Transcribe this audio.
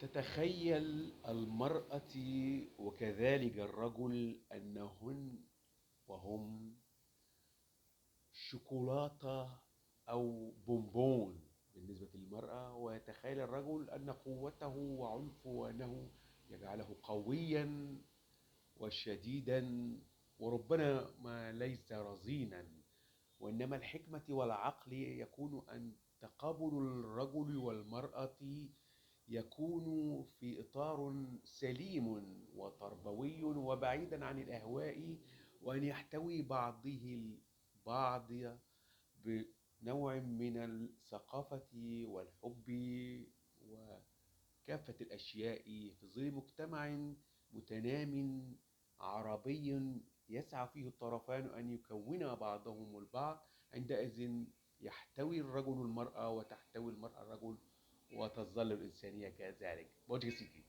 تتخيل المرأة وكذلك الرجل أنهن وهم شوكولاتة أو بونبون بالنسبة للمرأة، ويتخيل الرجل أن قوته وعنفوانه يجعله قويا وشديدا، وربما ما ليس رزينا، وإنما الحكمة والعقل يكون أن تقابل الرجل والمرأة يكون في إطار سليم وتربوي وبعيدا عن الأهواء، وأن يحتوي بعضه البعض بنوع من الثقافة والحب وكافة الأشياء في ظل مجتمع متنام عربي يسعى فيه الطرفان أن يكونا بعضهم البعض. عندئذ يحتوي الرجل المرأة وتحتوي المرأة الرجل، وتظل الإنسانية كذلك. بوجه سيدي.